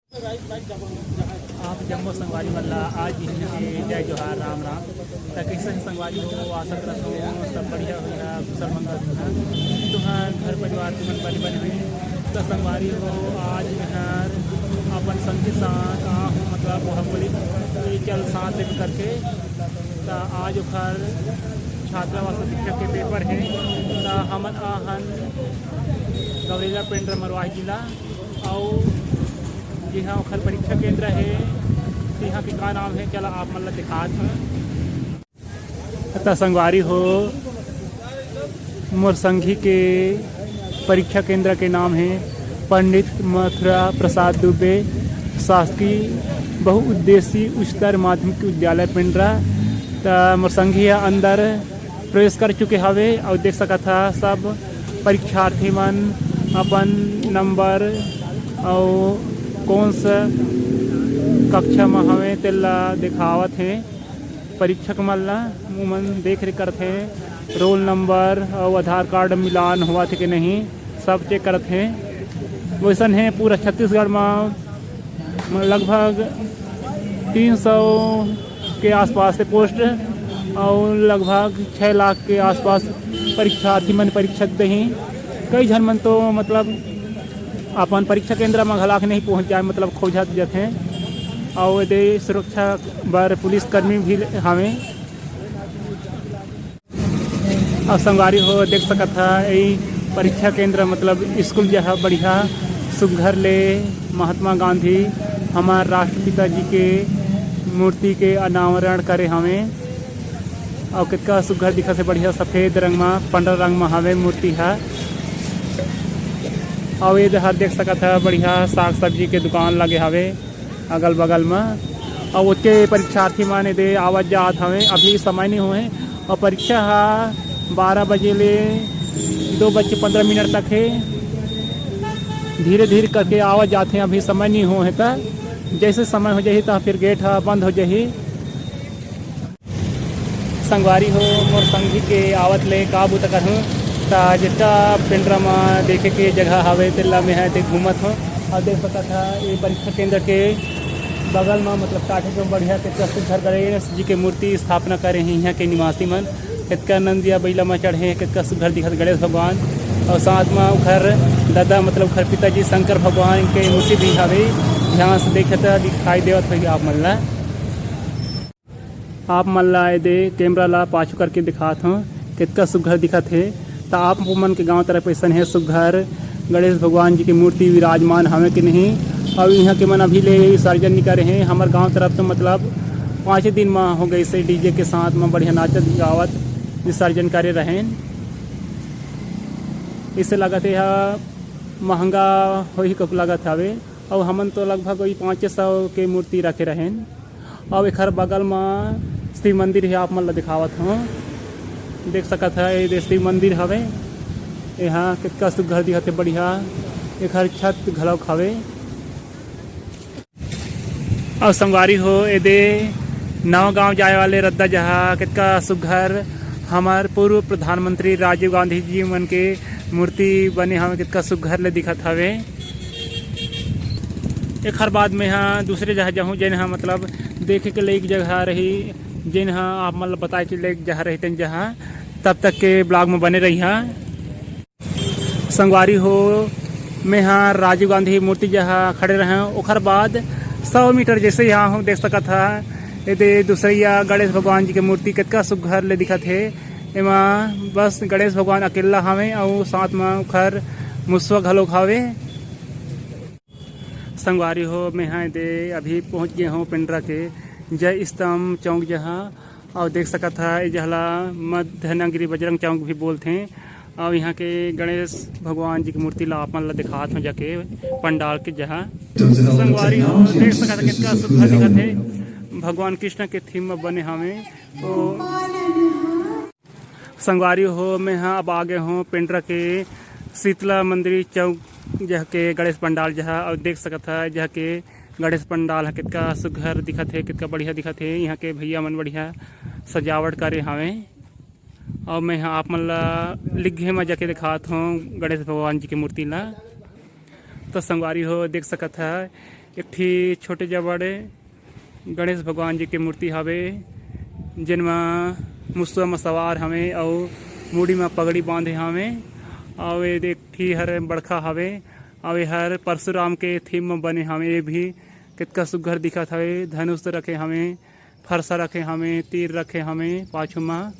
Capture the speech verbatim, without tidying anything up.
आप जम्मो संगवारी मन ला आज इही के जय जोहार, राम राम। त कइसे हे संगवारी हो? आशा करत हो सब बढ़िया होही, कुशल मंगल होही। तुहर घर परिवार के मन बने बने होही। त संगवारी हो, आज मेहर अपन संग के साथ आ हूँ, मतलब वह पुलिस चल साथ देख करके। त आज ओखर छात्रावास शिक्षक के पेपर हे। त हमन आहन गौरेला पेंड्रा मरवाही जिला, अउ जिहां ओखर परीक्षा केंद्र हे, तिहां के का नाम हे, चला आप मन ला दिखात हंव। त संगवारी हो, मोर संगी के परीक्षा केंद्र के नाम हे पंडित मथुरा प्रसाद दुबे शासकीय बहुउद्देशीय उच्चतर माध्यमिक विद्यालय पेंड्रा। त मोर संगी ह अंदर प्रवेश कर चुके हवे अउ देख सकत ह सब परीक्षार्थी मन अपन नंबर अउ कौन सा कक्षा म हवे तेला दिखावत हे। परीक्षक मन ला उमन देख रेख करथे, रोल नंबर अउ आधार कार्ड मिलान होवत हे कि नहीं, सब चेक करथे। वैसन हे पूरा छत्तीसगढ़ म लगभग तीन सौ के आसपास से पोस्ट अउ लगभग छः लाख के आसपास परीक्षार्थी मन परीक्षा देही। कई झन मन तो मतलब अपन परीक्षा केंद्र म घलाक नहीं पहुंच जाए, मतलब खोजत जथे। अउ एदे सुरक्षा बर पुलिस कर्मी भी हवे। अउ संगवारी हो देख सकत ह, ई परीक्षा केंद्र मतलब स्कूल जहाँ बढ़िया सुग्घर ले महात्मा गांधी हमर राष्ट्रपिता जी के मूर्ति के अनावरण करे हवे। अउ कितका सुग्घर दिखत हे, बढ़िया सफेद रंग म, पंडरा रंग म हवे मूर्ति ह। अउ ये डहर देख सकत ह, बढ़िया साग सब्जी के दुकान लगे हवे अगल बगल म। अउ ओतके परीक्षार्थी मन एदे आवत जात हवे, अभी समय नहीं होहे। अउ परीक्षा ह बारह बजे ले दो बज के पंद्रह मिनट तक हे। धीरे धीरे करके आवत जात हे, अभी समय नहीं होहे, त जैसे समय हो जाही त फिर गेट ह बंद हो जाही। संगवारी हो, मोर संगी के आवत ले का बूता करहूँ, त जतका पेंड्रा म देखे के जगह हवे, तेला मेंहा एदे घूमत हूँ। अउ देख सकत ह, ये परीक्षा केंद्र के बगल म, मतलब, टाटे जो बढ़िया, कितका सुग्घर गणेश जी के मूर्ति स्थापना करे हे इहाँ के निवासी मन। कितका नंदिया बइला म चढ़े हे, कितका सुग्घर दिखत गणेश भगवान। अउ साथ म ओखर ददा, मतलब, ओखर पिताजी शंकर भगवान के मूर्ति भी हवे। ध्यान से देखे त दिखाई देवत होही आप मन ला। आप मन ला एदे कैमरा ला पाछू करके दिखात हव, कितका सुग्घर दिखत हे। त आप मन के गांव तरफ अइसन हे सुग्घर गणेश भगवान जी के मूर्ति विराजमान हवे कि नहीं? अउ इहाँ के मन अभी ले विसर्जन नइ करे हे। हमर गांव तरफ तो मतलब पाँचे दिन म हो गइसे, डीजे के साथ म बढ़िया नाचत गावत विसर्जन करे रहेन। इसे लगत हे एहा महंगा होही ककु लगत हवे। अउ हमन तो लगभग वही पाँचे सौ के मूर्ति रखे रहेन। अउ एखर बगल म शिव मंदिर हे, आप मन ल दिखावत हव, देख सकत ह, ये दे शिव मंदिर हवे। एहा कितका सुग्घर दिखत हे, बढ़िया। एखर छत घलौक हवे। अउ संगवारी हो, एदे नवा गांव जाए वाले रद्दा जहा कितका सुग्घर हमर पूर्व प्रधानमंत्री राजीव गांधी जी मन के मूर्ति बने हवे, कितका सुग्घर ले दिखत हवे। एखर बाद में हा दूसरे जगह जाहूँ, जेन हा मतलब देखे के लायक जगह रही, जेन हा आप मन ल बताए के लायक जगह रही, तेन जगह। तब तक के ब्लॉग में बने रही हा। संगवारी हो, मैं हा राजीव गांधी मूर्ति जहाँ खड़े रहे, ओखर बाद सौ मीटर जैसे यहाँ हूँ, देख सकत हा, एदे दूसरैया गणेश भगवान जी के मूर्ति कितका सुग्घर ले दिखत हे। एमा बस गणेश भगवान अकेला हवे अउ साथ म ओखर मुसवा घलोक हवे। संगवारी हो, मैं हा एदे अभी पहुँच गए हूँ पेंड्रा के जय स्तंभ चौक जहाँ, अउ देख सकत हा, ए जहला मध्य नगरी बजरंग चौक भी बोलथे। अउ यहाँ के गणेश भगवान जी के मूर्ति ला आप मन ला दिखात हूँ जाके पंडाल के जहाँ। संगवारी हो, देख सकत हा, कितना सुंदर दिखत हे, भगवान कृष्ण के थीम में बने हवे। तो संगवारी हो, मैं हा अब आ गए हूँ पेंड्रा के शीतला मंदिर चौक, जहाँ के गणेश पंडाल जहाँ, अउ देख सकत हा, जहाँ के गणेश पंडाल ह कितका सुघर दिखत हे, कितका बढ़िया दिखत हे। यहाँ के भैया मन बढ़िया सजावट करे हावे। अउ मैं ह आप मन ला लिग्घे म जाके दिखात हूँ गणेश भगवान जी के मूर्ति ला। तो संगवारी हो, देख सकत ह, एक ठी छोटे जबड़े गणेश भगवान जी के मूर्ति हवे, जेन म मुसवा म सवार हवे अउ मुड़ी म पगड़ी बांधे हवे। अउ ये एक ठी हर बड़खा हवे, अउ ये हर परशुराम के थीम म बने हवे। ये भी कितका सुग्घर दिखत हवे। धनुष रखे हवे, फरसा रखे हवे, तीर रखे हवे पाछू म।